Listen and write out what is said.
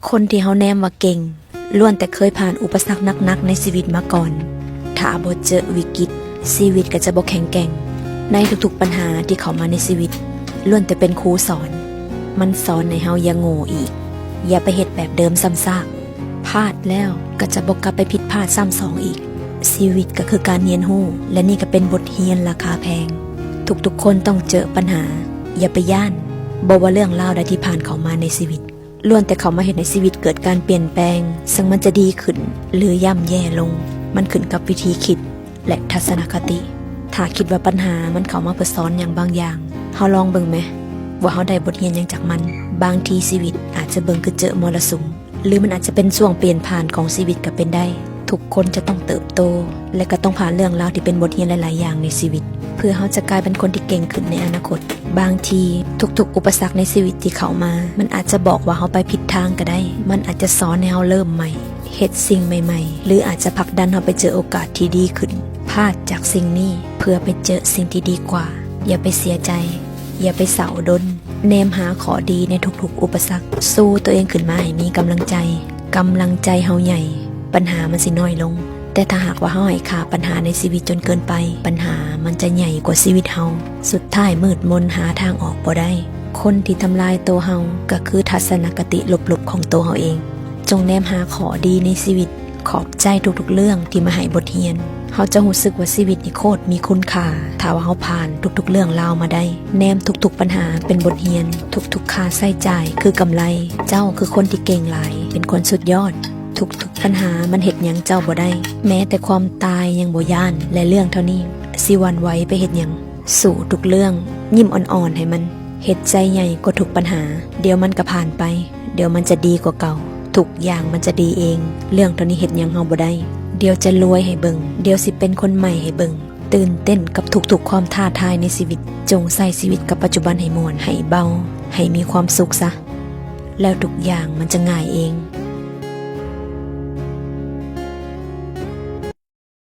ຄົນທີ່ເຮົາແນມວ່າເກັ່ງ ລ້ວນແຕ່ເຄີຍຜ່ານອຸປະສັກໜັກໆໃນຊີວິດມາກ່ອນ. ຖ້າບໍ່ເຈີວິກິດ, ຊີວິດກໍຈະບໍ່ແຂງແກ່ງ. ໃນທຸກໆປັນຫາທີ່ເຂົ້າມາໃນຊີວິດ, ລ້ວນແຕ່ເປັນຄູສອນ. ມັນສອນໃຫ້ເຮົາຢ່າໂງ່ອີກ, ຢ່າໄປເຮັດແບບເດີມຊ້ຳຊາກ. ພາດແລ້ວກໍຈະບໍ່ກັບໄປຜິດພາດຊ້ຳສອງອີກ. ຊີວິດກໍຄືການຮຽນຮູ້, ແລະ ນີ້ກໍເປັນບົດຮຽນລາຄາແພງ. ທຸກໆຄົນຕ້ອງເຈີປັນຫາ, ຢ່າໄປຢ້ານ. ບໍ່ວ່າເລື່ອງລາວໃດທີ່ຜ່ານເຂົ້າມາໃນຊີວິດ, ລ້ວນແຕ່ເຂົ້າມາເຮັດໃຫ້ຊີວິດເກີດການປ່ຽນແປງ, ເຊິ່ງມັນຈະດີຂຶ້ນ ຫຼື ຍ່ຳແຍ່ລົງ, ມັນຂຶ້ນກັບວິທີຄິດ ແລະ ທັດສະນະຄະຕິ. ຖ້າຄິດວ່າປັນຫາມັນເຂົ້າມາເພື່ອສອນຫຍັງບາງຢ່າງ, ເຮົາລອງເບິ່ງແມ ວ່າເຮົາໄດ້ບົດຮຽນຫຍັງຈາກມັນ. ບາງທີຊີວິດອາດຈະເບິ່ງຄືເຈີມໍລະສຸມ, ຫຼື ມັນອາດຈະເປັນຊ່ວງປ່ຽນຜ່ານຂອງຊີວິດກໍເປັນໄດ້. ທຸກຄົນຈະຕ້ອງເຕີບໂຕ ແລະ ກໍຕ້ອງຜ່ານເລື່ອງລາວທີ່ເປັນບົດຮຽນຫຼາຍໆຢ່າງໃນຊີວິດ ເພື່ອເຮົາຈະກາຍເປັນຄົນທີ່ເກັ່ງຂຶ້ນໃນອະນາຄົດ. ບາງທີທຸກໆອຸປະສັກໃນຊີວິດທີ່ເຂົ້າມາ ມັນອາດຈະບອກວ່າເຮົາໄປຜິດທາງກໍໄດ້. ມັນອາດຈະສອນໃຫ້ເຮົາເລີ່ມໃໝ່, ເຮັດສິ່ງໃໝ່ໆ ຫຼື ອາດຈະຜັກດັນເຮົາໄປເຈີໂອກາດທີ່ດີຂຶ້ນ. ພາດຈາກສິ່ງນີ້ເພື່ອໄປເຈີສິ່ງທີ່ດີກວ່າ. ຢ່າໄປເສຍໃຈ, ຢ່າໄປເສົ້າດົນ. ແນມຫາຂໍ້ດີໃນທຸກໆອຸປະສັກ. ສູ້ຕົວເອງຂຶ້ນມາໃຫ້ມີກຳລັງໃຈ. ກຳລັງໃຈເຮົາໃຫຍ່, ບັນຫາມັນຊິນ້ອຍລົງ. ແຕ່ຖ້າຫາກວ່າເຮົາໃຫ້ຄ່າບັນຫາໃນຊີວິດຈົນເກີນໄປ, ບັນຫາມັນຈະໃຫຍ່ກວ່າຊີວິດເຮົາ. ສຸດທ້າຍມືດມົນຫາທາງອອກບໍ່ໄດ້. ຄົນທີ່ທຳລາຍໂຕເຮົາກໍຄືທັດສະນະຄະຕິລົບໆຂອງໂຕເຮົາເອງ. ຈົ່ງແນມຫາຂໍ້ດີໃນຊີວິດ. ຂອບໃຈທຸກໆເລື່ອງທີ່ມາໃຫ້ບົດຮຽນ. ເຮົາຈະຮູ້ສຶກວ່າຊີວິດນີ້ໂຄດມີຄຸນຄ່າ ຖ້າວ່າເຮົາຜ່ານທຸກໆເລື່ອງລາວມາໄດ້. ແນມທຸກໆບັນຫາເປັນບົດຮຽນ, ທຸກໆຄ່າໃຊ້ຈ່າຍຄືກຳໄລ. ເຈົ້າຄືຄົນທີ່ເກັ່ງຫຼາຍ, ເປັນຄົນສຸດຍອດ. ທຸກໆບັນຫາມັນເຮັດຫຍັງເຈົ້າບໍ່ໄດ້. ແມ້ແຕ່ຄວາມຕາຍຍັງບໍ່ຢ້ານ, ແລະ ເລື່ອງເທົ່ານີ້ຊິຫວັ່ນໄຫວໄປເຮັດຫຍັງ? ສູ້ທຸກເລື່ອງ, ຍິ້ມອ່ອນໆໃຫ້ມັນ, ເຮັດໃຈໃຫຍ່ກວ່າທຸກບັນຫາ. ດຽວມັນກໍຜ່ານໄປ, ດຽວມັນຈະດີກວ່າເກົ່າ. ທຸກຢ່າງມັນຈະດີເອງ. ເລື່ອງເທົ່ານີ້ເຮັດຫຍັງເຮົາບໍ່ໄດ້. ດຽວຈະລວຍໃຫ້ເບິ່ງ, ດຽວຊິເປັນຄົນໃໝ່ໃຫ້ເບິ່ງ. ຕື່ນເຕັ້ນກັບທຸກໆຄວາມທ້າທາຍໃນຊີວິດ. ຈົ່ງໃຊ້ຊີວິດກັບປັດຈຸບັນໃຫ້ມ່ວນ, ໃຫ້ເບົາ, ໃຫ້ມີຄວາມສຸກຊະ. ແລ້ວທຸກຢ່າງມັນຈະງ່າຍເອງ.